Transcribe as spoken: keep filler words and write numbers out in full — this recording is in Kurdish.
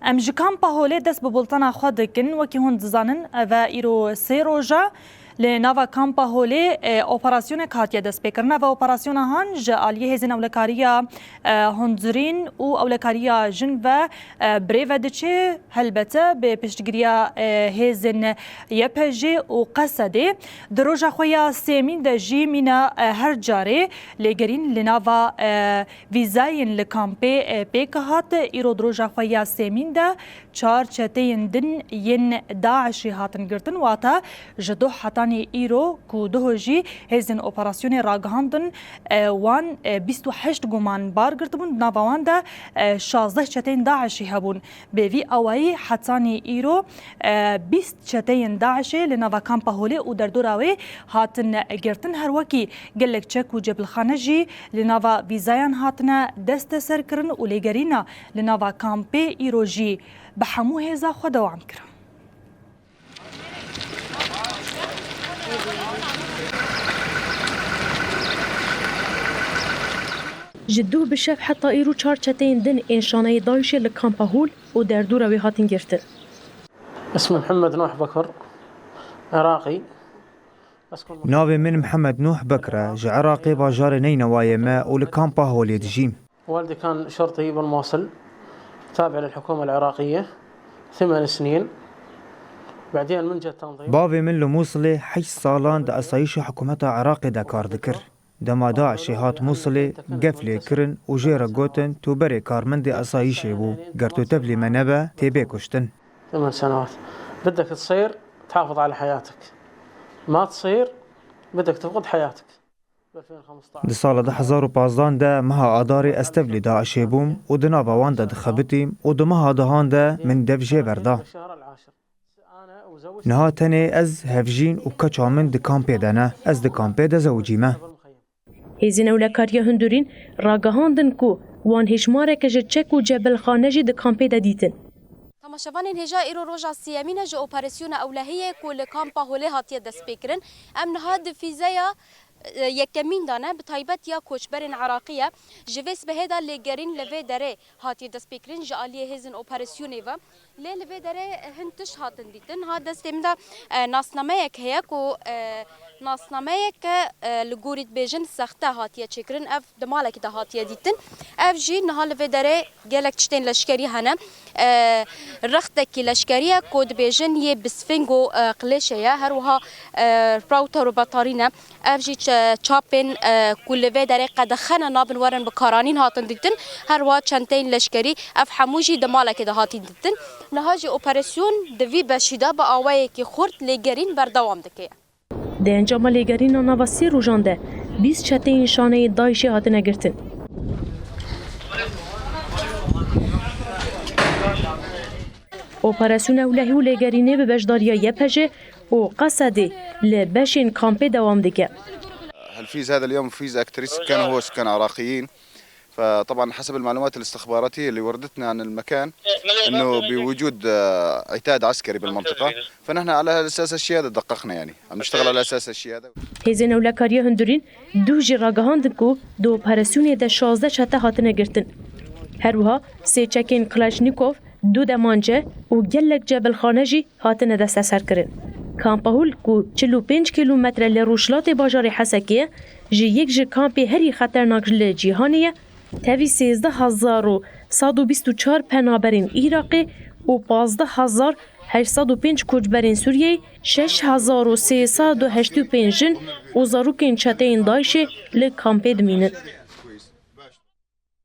Em ji kampa Holê dest bi bultena xwe dikin. Wekî hûn dizanin, ev e îro sê roj e. Li nava kampa Holê, e, operasyonek hatiye destpêkirin. Ev operasyona han ji aliyê hêzên ewlekariya, e, hundirîn û ewlekariya jin ve, e, birêve diçe. Helbete bi piştgiriya, e, hêzên Y P J û Qesedê. Di roja xwe ya sêmîn de jî mîna, e, her carê lêgerîn li nava, e, vîzayên li kampê, e, pêk hat. Îro di roja xwe ya sêmîn de çar çeteyên din yên DAIŞê hatin girtin, wata ji doh hetanî îro ku duho jî hêzên operasyonê ragihandin, e, wan, e, bîst û heşt gumanbar girtibûn, di nava wan de, e, şazdeh çeteyên DAIŞê hebûn. Bi vî awayî hetanî îro, e, bîst çeteyên DAIŞê li nava kampa Holê û derdora wê hatin girtin. Her wekî gelek çek û cebilxane jî li nava vîzayan hatine desteserkirin û lêgerîna li nava kampê îro jî bi hemû hêza xwe dewam kir. Ji duh bi şev heta îro çar çeteyên din ên şaneyê DAIŞê li kampa Hol û derdora wê hatin girtin. اسمي محمد نوح بكر، عراقي. أسكن Navê min Mihemed Nuh Bekir e. Ji Iraqê bajarê Neynewayê me û li kampa Holê dijîm. والدي كان شرطي بالموصل، تابع للحكومة العراقية ثمان سنين. بعدين من جاء التنظيم. Bavê min li Mûsilê heşt salan di asayîşa hikûmeta Iraqê de kar dikir. Dema DAIŞê hat Mûsilê, gef lê kirin û jê re gotin, tu berê karmendê asayîşê bû. Ger tu tevlî me nebe, tê bê kuştin. ثمان سنوات. بدك تصير تحافظ على حياتك. ما تصير بدك تفقد حياتك. Di sala du hezar û pazdan de meha Adarê ez tevlî DAIŞê bûm û di nava wan de dixebitîm û di meha dehan de min dev jê berda. Niha tenê ez, hevjîn û keça min di kampê de ne. Ez di kampê de zewicî me. Hêzên ewlekariya hundirîn ragihandin ku wan hêşmareke ji çek û cebilxane jî di kampê de dîtin. Temaşevanên hêja, îro roja siyemîn e ji operasyona ewlehiyê ku li kampa Holê hatiye destpêkirin. Em niha di fîzeya, e, yekemîn de ne, bi taybet ya koçberên Iraqî ye. Ji vê sibehê de lêgerîn li vê derê hatiye destpêkirin ji aliyê hêzên operasyonê ve. Lê li vê derê hin tişt hatin dîtin. Ha destê min de, e, nasnameyek heye ku, e, nasnameyeke, e, li gorî dibêjin sexte hatiye çêkirin. Ev di malekî de hatiye dîtin. Ev jî niha li vê derê gelek tiştên leşkerî hene. E, rextekî leşkerî ye ku dibêjin yê bi sfing û, e, qilêşê ye. Her wiha, e, rawter û betarî ne. Ev jî çe-, çapên, e, ku li vê derê qedexe ne nabin werin bikaranîn hatin dîtin. Her wiha çenteyên leşkerî, ev hemû jî di malekê de hatîn dîtin. Niha jî operasyon di vî beşî de bi awayekî xurt lêgerîn berdewam dike. Di encama lêgerîna nava sê rojan de bîst çeteyên şaneyê DAIŞê hatine girtin. Operasyona ewlehî û lêgerînê bi beşdariya Y P J û Qesedê li beşên kampê dewam dike. هالفيز هذا اليوم فيز أكتر سكان، هو سكان عراقيين. فطبعًا حسب المعلومات الاستخباراتية اللي وردتنا عن المكان إنه بوجود، آه، عتاد عسكري بالمنطقة. فنحن على أساس الشيء هذا دققنا، يعني عم نشتغل على أساس الشيء هذا. Hêzên ewlekariya hundirîn duh jî ragihandin ku di operasyonê de şazdeh çete hatine girtin. Her wiha sê çekên Kalashnikov, du demance û gelek cebilxane jî hatine desteserkirin. Kampa Hûl ku çil û pênc kîlometre li rojhilatê bajarê Hesekê ye, ji yek ji kampê herî xeternak li cîhanê ye, tevî sêzdeh hezar û sed û bîst û çar penaberên Iraqê û pazdeh hezar heşt sed û pênc koçberên Sûriyeyê, şeş hezar û sê sed û heştê û pênc jin û zarokên çeteyên DAIŞê li kampê dimînin.